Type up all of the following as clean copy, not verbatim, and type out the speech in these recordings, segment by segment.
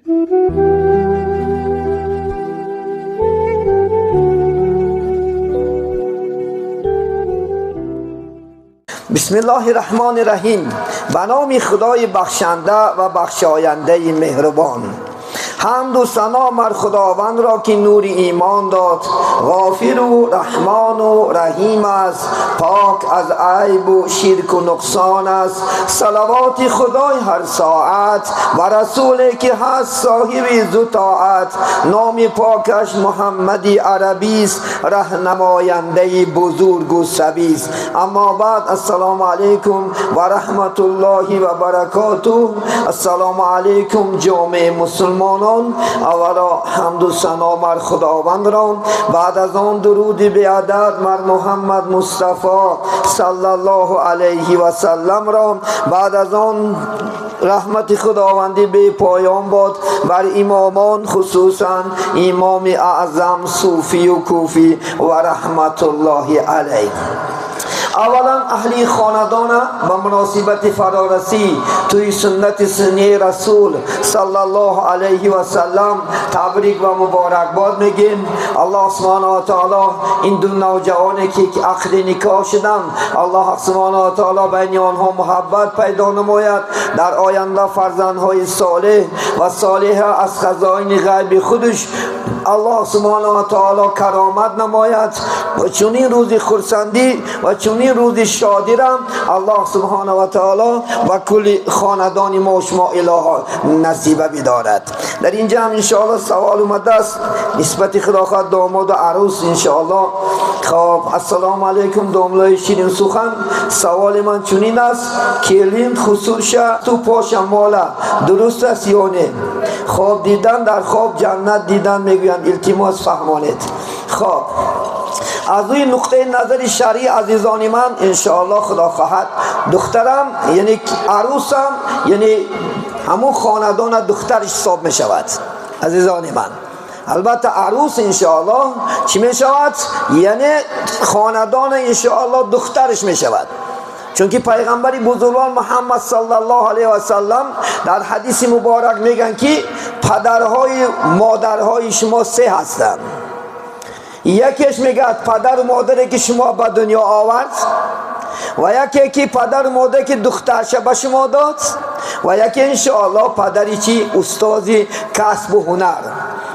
بسم الله الرحمن الرحیم. به نام خدای بخشنده و بخشاینده مهربان. حمد و ثنا بر خداوند را که نور ایمان داد، غافر و رحمان و رحیم است، پاک از عیب و شرک و نقصان است. صلوات خدای هر ساعت و رسول که هست صاحب ذو طاعت، نام پاکش محمد عربی است، رهنماینده بزرگ و سبی است. اما بعد، السلام علیکم و رحمت الله و برکاته. السلام علیکم جامعه مسلمانان. اولا حمد و ثنا بر خداوند را، بعد از آن درود به عدد بر محمد مصطفی صلی الله علیه و سلم را، بعد از آن رحمت خداوندی به پایان باد بر امامان، خصوصا امام اعظم صوفی و کوفی و رحمت الله علیه. اولا اهلی خاندان به مناسبت فرارسی توی سنت سنی رسول صلی الله علیه و سلم تبریک و مبارکباد میگیم. الله سبحانه و تعالی این دو نوجوانی که عقد نکاح شدن، الله سبحانه و تعالی بین آنها محبت پیدا نماید، در آینده فرزندهای صالح و صالحه از خزائن غیب خودش الله سبحانه و تعالی کرامت نماید و چنین روز خرسندی و چنین روز شادی را الله سبحانه و تعالی و کل خاندان ما و شما اله نصیبه بدارد. در اینجا هم انشاءالله سوال اومده است نسبت خدا داماد و عروس انشاءالله. خب السلام علیکم داملای شیرین سخن، سوال من چنین است: کلین خصوصا تو پاش مالا درست است یا نه؟ خواب دیدن در خواب جنت دیدن میگویند، التماس فهمانید. خب از روی نقطه نظر شرعی عزیزان من انشاءالله خدا خواهد دخترم یعنی عروسم یعنی همون خاندان دخترش حساب می شود. عزیزان من البته عروس انشاءالله چی می شود؟ یعنی خاندان انشاءالله دخترش می شود، چونکه پیغمبر بزرگوار محمد صلی الله علیه و سلم در حدیث مبارک میگن که پدرهای مادرهای شما سه هستند. یکیش میگه پدر و مادری که شما به دنیا آورد، و یکی که پدر و مادری که دخترش به شما داد، و یکی انشاءالله پدری چی استادی کسب و هنر.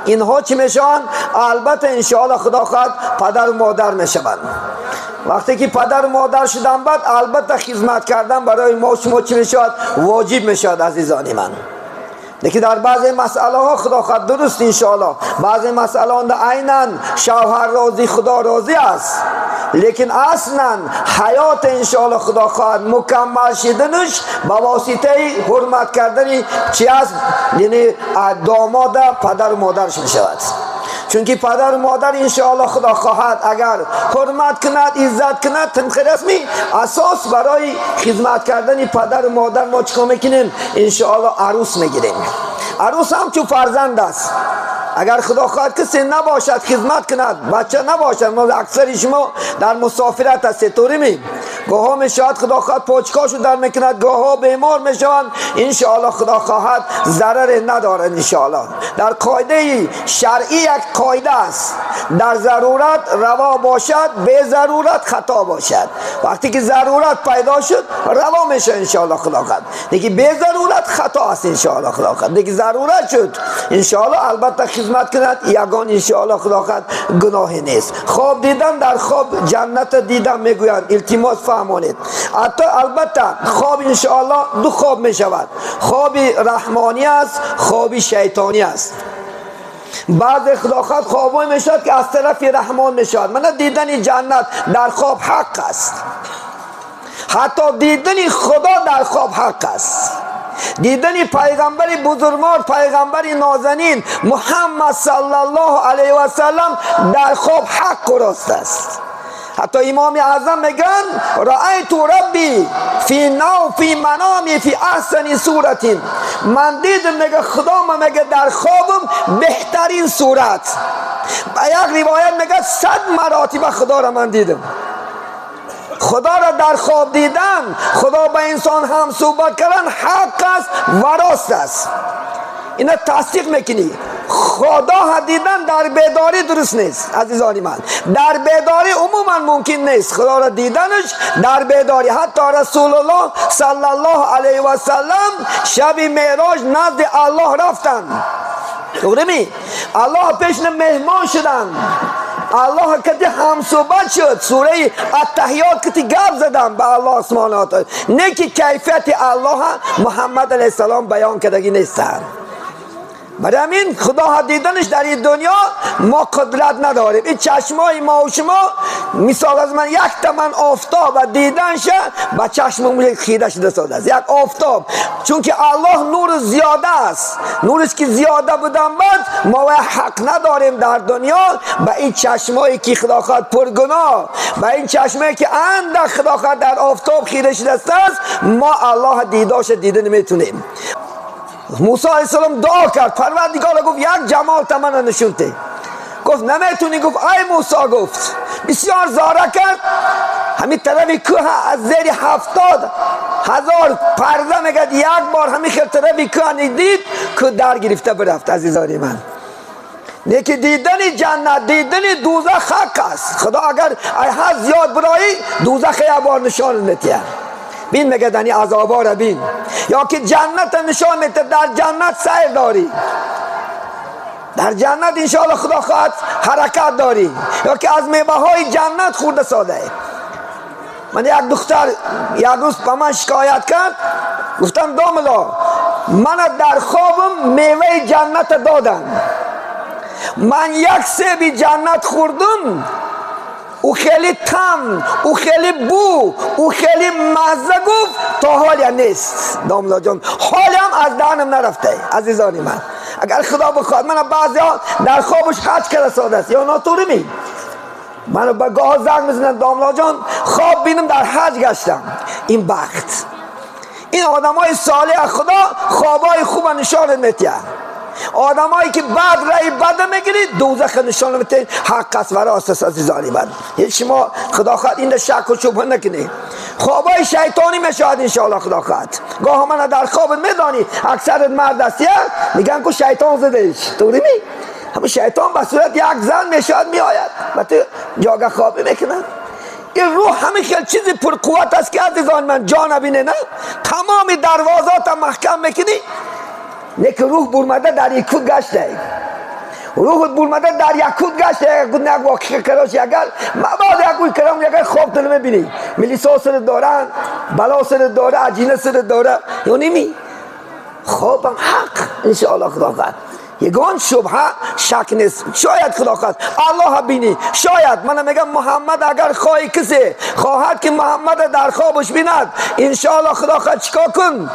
اینها چی میشن؟ البته انشاءالله خدا خواهد پدر و مادر میشوند. وقتی که پدر و مادر شدن بعد البته خدمت کردن برای ما شما چی میشود؟ واجب میشود عزیزان من. لیکن در بعضی مسئله ها خدا خواهد درست انشاءالله بعضی مسئله ها عینا شوهر راضی خدا راضی است، لیکن اصلا حیات انشاءالله خدا خواهد مکمل شدنش با واسطه حرمت کردن چی است؟ یعنی داماد پدر و مادرش میشود. چونکه پدر و مادر انشاءالله خدا خواهد اگر حرمت کند عزت کند تنخیر رسمی اساس برای خدمت کردن پدر و مادر ما چیکار میکنیم؟ انشاءالله عروس میگیریم. عروس هم چون فرزند است، اگر خدا خواهد کسی نباشد خدمت کند بچه نباشد، ما اکثر شما در مسافرت هستید طوری می گاها میشود خدا خواهد پاچکاشو در میکند، گاها بیمار میشوند، انشاءالله خدا خواهد ضرر ندارد. انشاءالله در قاعده شرعی یک قاعده است، در ضرورت روا باشد، به ضرورت خطا باشد. وقتی که ضرورت پیدا شد روا میشه انشاءالله خدا خواهد، دیگه به ضرورت خطا است انشاءالله خدا خواهد، دیگه ضرورت شد انشاءالله البته خدمت کند یگان انشاءالله خدا خواهد گناهی نیست. خواب دیدن در خواب جنت دیدن میگویند، التماس فهمانید. حتی البته خواب انشاءالله دو خواب میشود، خواب رحمانی است، خواب شیطانی است. بعض خدا خواهد خوابای میشود که از طرف رحمان میشود. من دیدن جنت در خواب حق است، حتی دیدن خدا در خواب حق است، دیدن پیغمبر بزرگوار پیغمبر نازنین محمد صلی الله علیه و سلم در خواب حق و راست است. حتی امام اعظم میگن رأیت ربی فی نو فی منامی فی احسن صورت، من دیدم میگه خدا من میگه در خوابم بهترین صورت. یک روایت میگه 100 مراتب خدا را من دیدم. خدا را در خواب دیدن، خدا با انسان هم صحبت کردن حق است و راست است. اینا تصدیق میکنی. خدا دیدن در بیداری درست نیست عزیزان من، در بیداری عموما ممکن نیست خدا را دیدنش در بیداری. حتی رسول الله صلی الله علیه و سلم شب معراج نزد الله رفتن، می الله پیش مهمان شدن، الله کتی همصحبت شد، سوره التحیات کتی گپ زدن به الله سبحانه و تعالی. نه که کیفیت الله محمد علیه السلام بیان کردگی نیستن. برای همین خدا دیدنش در این دنیا ما قدرت نداریم. این چشمای ما و شما مثال از من یک تمن آفتاب و دیدنش با چشم خیره شده ساده است، یک آفتاب، چون که الله نور زیاده است، نورش که زیاده بودن بعد ما حق نداریم در دنیا با این چشمایی که خدا خواهد پرگناه، با این چشمایی که اندک خدا خواهد در آفتاب خیره شده است، ما الله دیداش دیده نمیتونیم. موسی علیه السلام دعا کرد، پروردگار گفت یک جمال تمن نشون ده. گفت نمیتونی. گفت ای موسی، گفت بسیار زاره کرد، همین طرف کوه از زیر 70,000 پرده میگد یک بار همین خیلی طرف کوه دید که در گرفته برفت. عزیزان من، نه که دیدن جنت دیدن دوزخ حق است. خدا اگر ای حد زیاد برایی دوزخ یک بار نشان میده، بین میگه دنی عذابا را بین، یا که جنت نشان میده، در جنت سیر داری، در جنت انشاءالله خدا خواهد حرکت داری، یا که از میوه های جنت خورده ساده. من یک دختر یک روز به من شکایت کرد، گفتم داملا من در خوابم میوه جنت دادم، من یک سیب جنت خوردم، او خیلی تم، او خیلی بو، او خیلی مزه، گفت تا حالی نیست داملا جان، حالی هم از دهنم نرفته. عزیزان من، اگر خدا بخواد من بعضی ها در خوابش حج کرده ساده است یا ناتوری می منو به گاه زنگ میزنن داملا جان خواب بینم در حج گشتم. این بخت، این آدم های صالح خدا خوابای خوب نشان میده، آدمایی که بعد رای بد میگیری دوزخ نشان میده. حق است و راست است عزیزان من، هیچ شما خدا خواهد این شک و شبهه نکنی. خوابای شیطانی میشود انشاءالله خدا خواهد. گاه من در خواب میدانی اکثر مرد است میگن که شیطان زدهش، طوری می همون شیطان به صورت یک زن میشود میآید و تو جاگه خوابی میکنن. این روح همین خیلی چیزی پرقوت است که عزیزان من جا نبینه، نه تمام دروازات محکم میکنی، نه که روح برمده در یکود گشته، روح برمده در یکود گشته، یک واقعه کراش اگر مباد یک کرام اگر خواب تو نمیبینی، ملیسا سر دارن، بلا سر داره، عجینه سر داره، یا نمی خوابم حق انشاءالله خدا خواهد، یگان شبهه شک نیست. شاید خدا خواهد الله بینی، شاید من میگم محمد اگر خواهی کسی خواهد که محمد در خوابش بیند انشاءالله خدا خواهد چیکار کن؟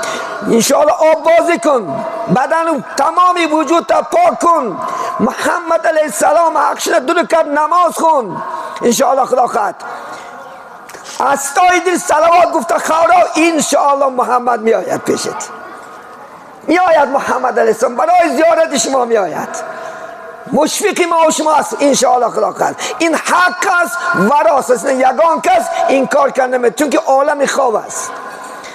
انشاءالله آب بازی کن، بدن تمامی وجود تا پاک کن، محمد علیه السلام حقش دو رکعت نماز خون انشاءالله خدا خواهد، از تای دل صلوات گفته خورا انشاءالله محمد میآید پیشت، میآید محمد علیه السلام برای زیارت شما میآید، مشفق ما و شما است انشاءالله خدا خواهد. این حق است و راست است، یگان کس این کار کنه چون که عالم خواب است.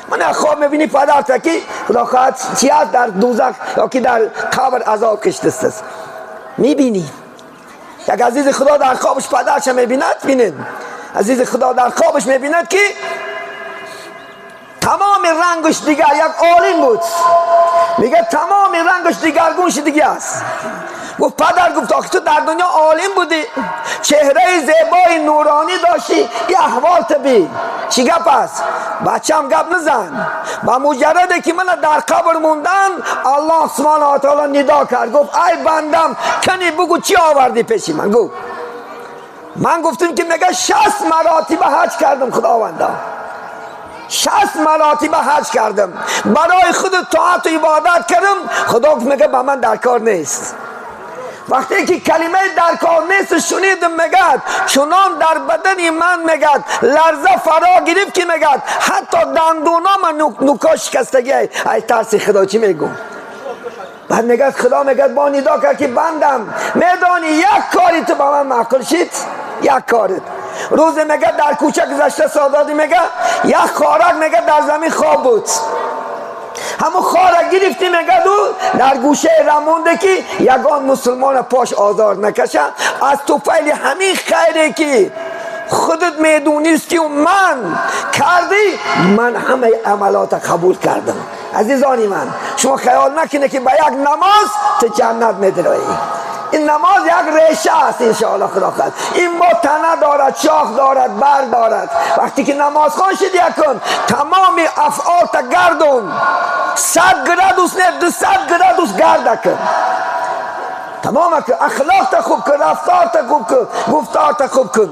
من خواب میبینی پدر تکی خدا خواهد چی است در دوزخ یا که در قبر عذاب کشته است میبینی. یک عزیز خدا در خوابش پدرش میبیند، بینید عزیز خدا در خوابش میبیند که تمام رنگش دیگر، یک عالم بود، میگه تمام رنگش دیگرگون شد دیگه است. گفت پدر، گفت آخه تو در دنیا عالم بودی، چهره زیبای نورانی داشتی، یه احوال بی چی گپ است؟ بچم گپ نزن. با مجرد که من در قبر موندن الله سبحانه و تعالی ندا کرد، گفت ای بندم کنی بگو چی آوردی پیش من؟ گفت من گفتم که میگه 60 مراتب حج کردم خداوندا، 60 مراتب حج کردم، برای خود طاعت و عبادت کردم، خدا گفت میگه با من در کار نیست. وقتی که کلمه در کار نیست شنیدم میگه چنان در بدن من میگه لرزه فرا گرفت که میگه حتی دندونا من نوکا شکستگی ای ترس خدا چی میگم. بعد میگه خدا میگه با ندا کرد که بندم میدانی یک کاری تو با من معقول شد، یک کارت. روز میگه در کوچه گذشته ساداتی میگه یک خارک میگه در زمین خواب بود، Ҳамун хора гирифтӣ, мегаду дар гӯшаи рамонде, ки ягон мусулмона пош озор накаша. Аз туфайли ҳамин хайре, ки худат медонисти, ман кардӣ, ман ҳамаи амалота қабул кардам. Азизони ман, шумо хаёл накунед, ки ба як намоз ту ҷаннат медироӣ. Ин намоз як реша аст, иншоалло, худо хоҳад. Ин бо тана дорад, шох дорад, бар дорад. Вақте ки намозхон шид, якун тамоми афъолта гардон, 100 градус не, 200 градус гарда кун, тамома кун, ахлоқта хуб кун, рафторта хуб кун, гуфторта хуб кун.